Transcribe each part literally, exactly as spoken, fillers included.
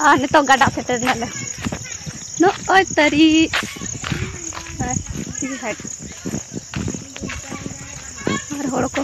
ᱟᱨ ᱱᱤᱛᱚᱜ ᱜᱟᱰᱟ ᱥᱮᱴᱮᱨ ᱮᱱᱟᱞᱮ᱾ ᱱᱚᱜᱼᱚᱭ ᱛᱟᱹᱨᱤ᱾ ᱟᱨ ᱦᱚᱲ ᱠᱚ᱾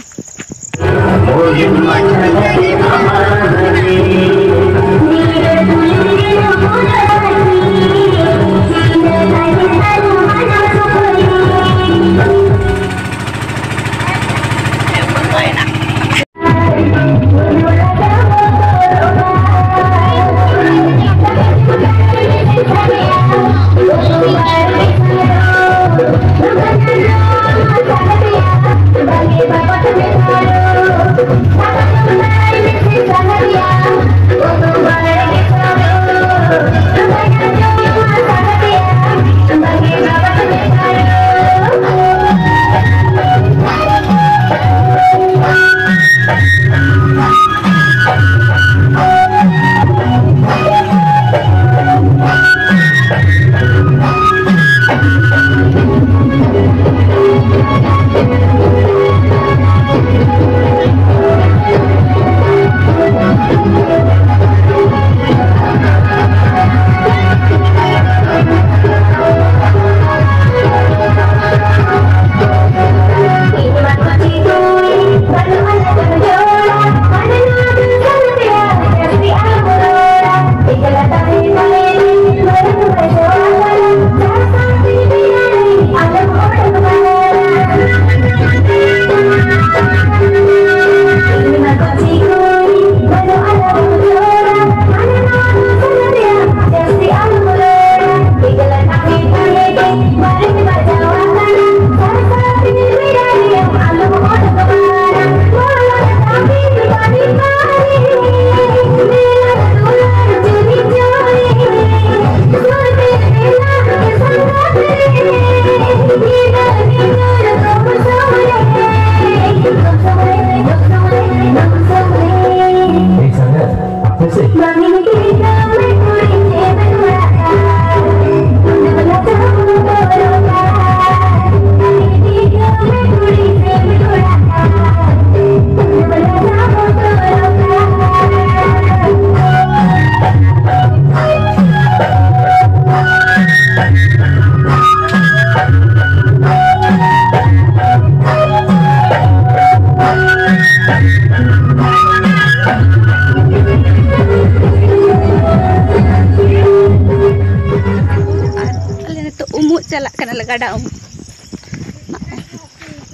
ᱜᱟᱰᱟ ᱩᱢ᱾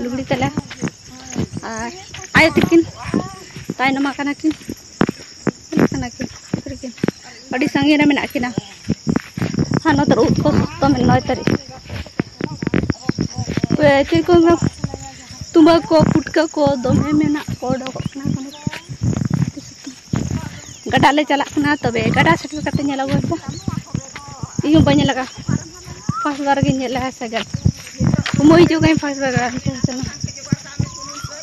ᱞᱩᱜᱽᱲᱤ ᱛᱟᱞᱮ ᱟᱨ ᱟᱭᱳ ᱛᱤᱠᱤᱱ ᱛᱟᱭᱱᱚᱢ ᱟᱠᱟᱱᱟ ᱠᱤᱱ᱾ ᱠᱟᱱᱟ ᱠᱤᱱ, ᱯᱩᱠᱷᱨᱤ ᱠᱤᱱ᱾ ᱟᱹᱰᱤ ᱥᱟᱺᱜᱤᱧ ᱨᱮ ᱢᱮᱱᱟᱜ ᱠᱤᱱᱟ᱾ ᱦᱟᱱᱟ ᱛᱚᱨ ᱩᱫ ᱠᱚ ᱥᱚᱠᱛᱚ ᱢᱮᱱᱟᱜᱼᱟ, ᱱᱚᱭ ᱛᱟᱹᱨᱤᱠᱷ᱾ ᱯᱮ ᱪᱮᱫ ᱠᱚ ᱢᱮᱱᱟ, ᱛᱩᱢᱵᱟᱹ ᱠᱚ, ᱯᱩᱴᱠᱟᱹ ᱠᱚ ᱫᱚᱢᱮ ᱢᱮᱱᱟᱜ ᱠᱚ, ᱚᱰᱚᱠᱚᱜ ᱠᱟᱱᱟ ᱠᱚ᱾ ᱜᱟᱰᱟ ᱞᱮ ᱪᱟᱞᱟᱜ ᱠᱟᱱᱟ, ᱛᱚᱵᱮ ᱜᱟᱰᱟ ᱥᱮᱴᱮᱨ ᱠᱟᱛᱮ ᱧᱮᱞ ᱟᱹᱜᱩᱭ ᱯᱮ᱾ ᱤᱧ ᱦᱚᱸ ᱵᱟᱹᱧ ᱧᱮᱞ ᱟᱠᱟᱫᱼᱟ, first ᱵᱟᱨ ᱜᱤᱧ ᱧᱮᱞ ᱞᱮᱫᱼᱟ ᱥᱮ ᱜᱟᱰᱟ᱾ ᱩᱢᱩᱜ ᱦᱤᱡᱩᱜ ᱠᱟᱹᱧ first ᱵᱟᱨ ᱜᱟᱰᱟ ᱪᱟᱞᱟᱜ᱾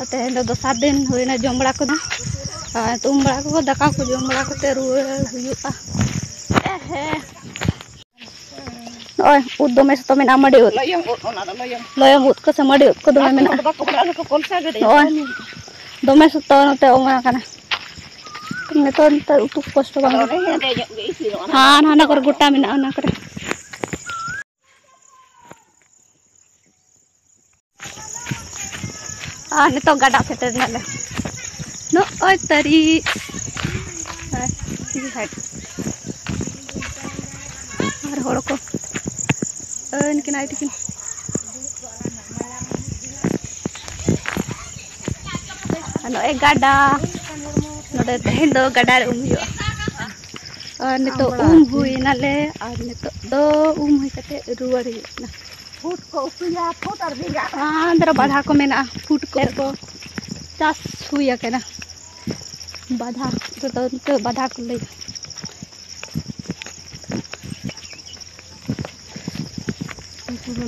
ᱟᱨ ᱛᱮᱦᱮᱧ ᱫᱚ ᱫᱚᱥᱟᱨ ᱫᱤᱱ ᱦᱩᱭᱱᱟ ᱡᱚᱢ ᱵᱟᱲᱟ ᱠᱚᱫᱚ᱾ ᱟᱨ ᱩᱢ ᱵᱟᱲᱟ ᱠᱚ, ᱫᱟᱠᱟ ᱠᱚ ᱡᱚᱢ ᱵᱟᱲᱟ ᱠᱟᱛᱮ ᱨᱩᱣᱟᱹᱲ ᱦᱩᱭᱩᱜᱼᱟ᱾ ᱮ ᱦᱮᱸ᱾ ᱱᱚᱜᱼᱚᱭ ᱩᱫ ᱫᱚᱢᱮ ᱥᱚᱠᱛᱚ ᱢᱮᱱᱟᱜᱼᱟ, ᱢᱟᱹᱰᱤ ᱩᱫ᱾ ᱞᱚᱭᱚᱝ ᱩᱫ, ᱚᱱᱟ ᱫᱚ ᱞᱚᱭᱚᱝ᱾ ᱞᱚᱭᱚᱝ ᱩᱫ ᱠᱚ ᱥᱮ ᱢᱟᱹᱰᱤ ᱩᱫ ᱠᱚ ᱫᱚᱢᱮ ᱟᱨ ᱢᱮᱱᱟᱜᱼᱟ᱾ ᱵᱟᱠᱚ ᱵᱚᱲᱟᱜ ᱨᱮᱠᱚ ᱠᱚᱞᱥᱟ ᱜᱟᱹᱰᱤ᱾ ᱱᱚᱜᱼᱚᱭ ᱫᱚᱢᱮ ᱥᱚᱠᱛᱚ ᱱᱚᱛᱮ ᱚᱢᱚᱱ ᱟᱠᱟᱱᱟ᱾ ᱱᱤᱛᱚᱜ, ᱱᱤᱛᱚᱜ ᱩᱛᱩ ᱠᱚ ᱠᱚᱥᱴᱚ ᱵᱟᱝ ᱦᱩᱭᱩᱜᱼᱟ᱾ ᱦᱮᱸᱫᱮ ᱧᱚᱜ ᱜᱮ ᱤᱥᱤᱱᱚᱜᱼᱟ᱾ ᱦᱟᱱᱟ ᱠᱚᱨᱮ ᱜᱚᱴᱟ ᱢᱮᱱᱟᱜᱼᱟ, ᱚᱱᱟ ᱠᱚᱨᱮ᱾ ᱟᱨ ᱱᱤᱛᱚᱜ ᱜᱟᱰᱟ ᱥᱮᱴᱮᱨ ᱮᱱᱟᱞᱮ᱾ ᱱᱚᱜᱼᱚᱭ ᱛᱟᱹᱨᱤ᱾ ᱟᱨ ᱛᱤᱨᱤᱥ ᱦᱟᱴ᱾ ᱟᱨ ᱦᱚᱲ ᱠᱚ᱾ ᱟᱹᱱ ᱠᱤᱱ ᱟᱭ ᱛᱤᱠᱤᱱ᱾ ᱟᱨ ᱱᱚᱜᱼᱚᱭ ᱜᱟᱰᱟ᱾ ᱱᱚᱰᱮ ᱛᱮᱦᱮᱧ ᱫᱚ ᱜᱟᱰᱟ ᱨᱮ ᱩᱢ ᱦᱩᱭᱩᱜᱼᱟ᱾ ᱟᱨ ᱱᱤᱛᱚᱜ ᱩᱢ ᱦᱩᱭ ᱮᱱᱟᱞᱮ᱾ ᱟᱨ ᱱᱤᱛᱚᱜ ᱫᱚ ᱩᱢ ᱦᱩᱭ ᱠᱟᱛᱮ ᱨᱩᱣᱟᱹᱲ ᱦᱩᱭᱩᱜ ᱠᱟᱱᱟ᱾ ᱯᱷᱩᱴ ᱠᱚ ᱩᱛᱩᱭᱟ, ᱯᱷᱩᱴ ᱟᱨ ᱵᱮᱸᱜᱟᱲ᱾ ᱟᱸᱫᱽᱨᱟ ᱵᱟᱫᱷᱟ ᱠᱚ ᱢᱮᱱᱟᱜᱼᱟ, ᱯᱷᱩᱴ ᱠᱚ ᱮᱨ ᱠᱚ ᱪᱟᱥ ᱦᱩᱭ ᱟᱠᱟᱱᱟ᱾ ᱵᱟᱫᱷᱟ ᱨᱮᱫᱚ ᱱᱤᱛᱚᱜ ᱵᱟᱫᱷᱟ ᱠᱚ ᱞᱟᱹᱭᱟ᱾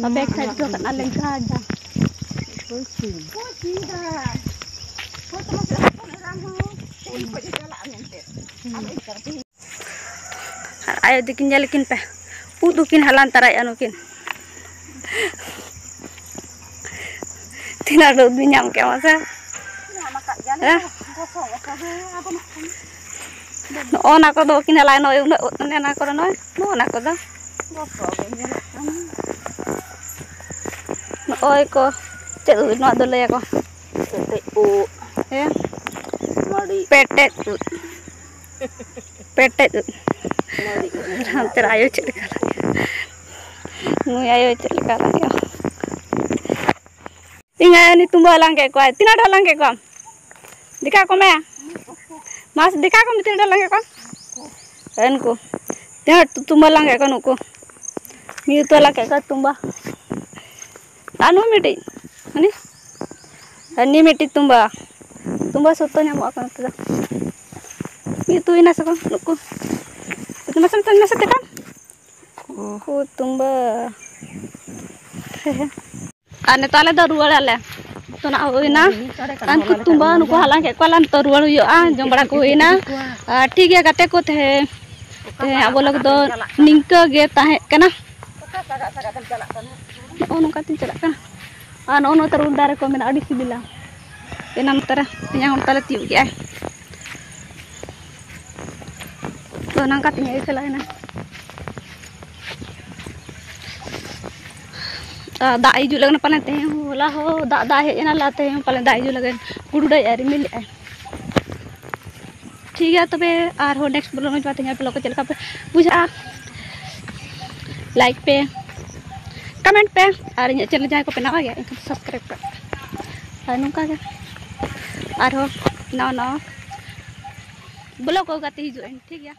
ᱟᱨ back side ᱫᱚ ᱠᱟᱱᱟ ᱞᱮ ᱜᱟᱰᱟ᱾ ᱟᱨ ᱟᱭᱳ ᱛᱤᱠᱤᱱ ᱧᱮᱞ ᱠᱤᱱ ᱯᱮ, ᱩᱫ ᱦᱚᱸᱠᱤᱱ ᱦᱟᱞᱟᱝ ᱛᱟᱨᱟᱭᱮᱫᱼᱟ ᱱᱩᱠᱤᱱ᱾ ᱛᱤᱱᱟᱹᱜ ᱰᱷᱮᱨ ᱩᱫ ᱵᱤᱱ ᱧᱟᱢ ᱠᱮᱜᱼᱟ ᱢᱟᱥᱮ? ᱦᱮᱸ? ᱱᱚᱜᱼᱚ ᱱᱟ ᱠᱚᱫᱚ ᱵᱟᱹᱠᱤᱱ ᱦᱟᱞᱟᱝ, ᱱᱚᱜᱼᱚᱭ ᱩᱱᱟᱹᱜ ᱩᱫ ᱚᱱᱮ ᱚᱱᱟ ᱠᱚᱨᱮ, ᱱᱚᱜᱼᱚᱭ ᱱᱚᱜᱼᱚ ᱱᱟ ᱠᱚᱫᱚ᱾ ᱱᱚᱜᱼᱚᱭ ᱠᱚ, ᱪᱮᱫ ᱩᱫ ᱱᱚᱣᱟ ᱫᱚ ᱞᱟᱹᱭᱟᱠᱚ? ᱯᱮᱴᱮᱡ ᱩᱫ᱾ ᱦᱮᱸ? ᱢᱟᱹᱲᱤ᱾ ᱯᱮᱴᱮᱡ ᱩᱫ᱾ ᱯᱮᱴᱮᱡ ᱩᱫ᱾ ᱢᱟᱹᱲᱤ ᱩᱫ᱾ ᱦᱟᱱᱛᱮ ᱨᱮ ᱟᱭᱳ ᱪᱮᱫ ᱞᱮᱠᱟ ᱞᱟᱜᱟᱭᱟ᱾ ᱱᱩᱭ ᱟᱭᱳ ᱪᱮᱫ ᱞᱮᱠᱟ ᱞᱟᱜᱟᱜᱼᱟ? ᱤᱧ ᱟᱭᱳ ᱱᱤᱛᱚᱝ ᱵᱚ ᱦᱟᱞᱟᱝ ᱠᱮᱫ ᱠᱚᱣᱟ᱾ ᱛᱤᱱᱟᱹᱜ ᱰᱷᱮᱨ ᱦᱟᱞᱟᱝ ᱠᱮᱫ ᱠᱚᱣᱟᱢ? ᱫᱮᱠᱷᱟ ᱠᱚᱢᱮ᱾ ᱢᱟᱥ ᱫᱮᱠᱷᱟ ᱠᱚᱢᱮ ᱛᱤᱱᱟᱹᱜ ᱰᱷᱮᱨ ᱦᱟᱞᱟᱝ ᱠᱮᱫ ᱠᱚᱣᱟ᱾ ᱮᱱᱠᱩ ᱛᱤᱱᱟᱹᱜ ᱛᱩᱢᱵᱟ ᱦᱟᱞᱟᱝ ᱠᱮᱫ ᱠᱚᱣᱟ ᱱᱩᱠᱩ᱾ ᱢᱤᱫ ᱩᱛᱩ ᱦᱟᱞᱟᱝ ᱠᱮᱫ ᱠᱚᱣᱟ ᱛᱩᱢᱵᱟ᱾ ᱟᱨ ᱱᱩᱭ ᱢᱤᱫᱴᱤᱡ᱾ ᱦᱟᱹᱱᱤ? ᱦᱟᱹᱱᱤ ᱢᱤᱫᱴᱤᱡ ᱛᱩᱢᱵᱟ᱾ ᱛᱩᱢᱵᱟ ᱥᱚᱛᱚ ᱧᱟᱢᱚᱜ ᱟᱠᱚ ᱱᱚᱛᱮ ᱫᱚ᱾ ᱢᱤᱫ ᱩᱛᱩᱭᱮᱱᱟ ᱥᱮ ᱵᱟᱝ ᱱᱩᱠᱩ? ᱢᱟᱥᱮ ᱢᱮᱛᱟᱧ ᱢᱮᱥᱮ ᱛᱮᱠᱟᱱ᱾ ᱠᱚ ᱛᱩᱢᱵᱟ᱾ ᱟᱨ ᱱᱤᱛᱚᱜ ᱟᱞᱮ ᱫᱚ ᱨᱩᱣᱟᱹᱲᱟᱞᱮ᱾ ᱛᱚ ᱱᱟᱜ ᱦᱩᱭᱱᱟ᱾ ᱟᱨ ᱱᱩᱠᱩ ᱛᱩᱢᱵᱟ ᱱᱩᱠᱩ ᱦᱟᱞᱟᱝ ᱠᱮᱫ ᱠᱚᱣᱟᱞᱮ, ᱱᱤᱛᱚᱜ ᱨᱩᱣᱟᱹᱲ ᱦᱩᱭᱩᱜᱼᱟ, ᱡᱚᱢ ᱵᱟᱲᱟ ᱠᱚ ᱦᱩᱭᱱᱟ᱾ ᱟᱨ ᱴᱷᱤᱠ ᱜᱮᱭᱟ ᱜᱟᱛᱮ ᱠᱚ, ᱛᱟᱦᱮᱸ ᱛᱮᱦᱮᱧ ᱟᱵᱚ ᱞᱟᱹᱜᱤᱫ ᱫᱚ ᱱᱤᱝᱠᱟᱹ ᱜᱮ ᱛᱟᱦᱮᱸ ᱠᱟᱱᱟ᱾ ᱱᱚᱜᱼᱚ ᱱᱚᱝᱠᱟ ᱛᱤᱧ ᱪᱟᱞᱟᱜ ᱠᱟᱱᱟ᱾ ᱟᱨ ᱱᱚᱜᱼᱚ ᱱᱚᱛᱮ ᱩᱞ ᱫᱟᱨᱮ ᱠᱚ ᱢᱮᱱᱟᱜᱼᱟ, ᱟᱹᱰᱤ ᱥᱤᱵᱤᱞᱟ᱾ ᱮᱱᱟᱝ ᱛᱟᱨᱟ ᱛᱮᱧᱟᱝ ᱚᱱᱠᱟ ᱞᱮ ᱛᱤᱭᱳᱜ ᱠᱮᱜᱼᱟ᱾ ᱛᱚ ᱱᱚᱝᱠᱟ ᱛᱮᱧᱟᱝ ᱪᱟᱞᱟᱣ ᱮᱱᱟ᱾ ᱟᱨ ᱫᱟᱜ ᱦᱤᱡᱩᱜ ᱞᱟᱹᱜᱤᱫ ᱯᱟᱞᱮᱱ ᱛᱮᱦᱮᱧ ᱦᱚᱸ, ᱦᱚᱞᱟ ᱦᱚᱸ ᱫᱟᱜ, ᱫᱟᱜ ᱦᱮᱡ ᱮᱱᱟ, ᱞᱟᱦᱟ ᱛᱮᱦᱮᱧ ᱦᱚᱸ ᱯᱟᱞᱮᱱ ᱫᱟᱜ ᱦᱤᱡᱩᱜ ᱞᱟᱹᱜᱤᱫ ᱦᱩᱰᱩᱨ ᱮᱜᱼᱟᱭ, ᱨᱤᱢᱤᱞ ᱮᱜᱼᱟᱭ᱾ ᱴᱷᱤᱠ ᱜᱮᱭᱟ ᱛᱚᱵᱮ, ᱟᱨᱦᱚᱸ next vlog ᱨᱮ ᱛᱮᱦᱮᱧᱟᱜ vlog ᱠᱚ ᱪᱮᱫ ᱞᱮᱠᱟ ᱯᱮ ᱵᱩᱡᱷᱟᱹᱜᱼᱟ, like ᱯᱮ, comment ᱯᱮ, ᱟᱨ ᱤᱧᱟᱹᱜ channel ᱡᱟᱦᱟᱸᱭ ᱠᱚᱯᱮ ᱱᱟᱣᱟ ᱜᱮᱭᱟ ᱮᱱᱠᱷᱟᱱ subscribe ᱯᱮ᱾ ᱟᱨ ᱱᱚᱝᱠᱟ ᱜᱮ ᱟᱨᱦᱚᱸ ᱱᱟᱣᱟ ᱱᱟᱣᱟ vlog ᱠᱚ ᱜᱟᱛᱮ ᱦᱤᱡᱩᱜᱼᱟ, ᱴᱷᱤᱠ ᱜᱮᱭᱟ᱾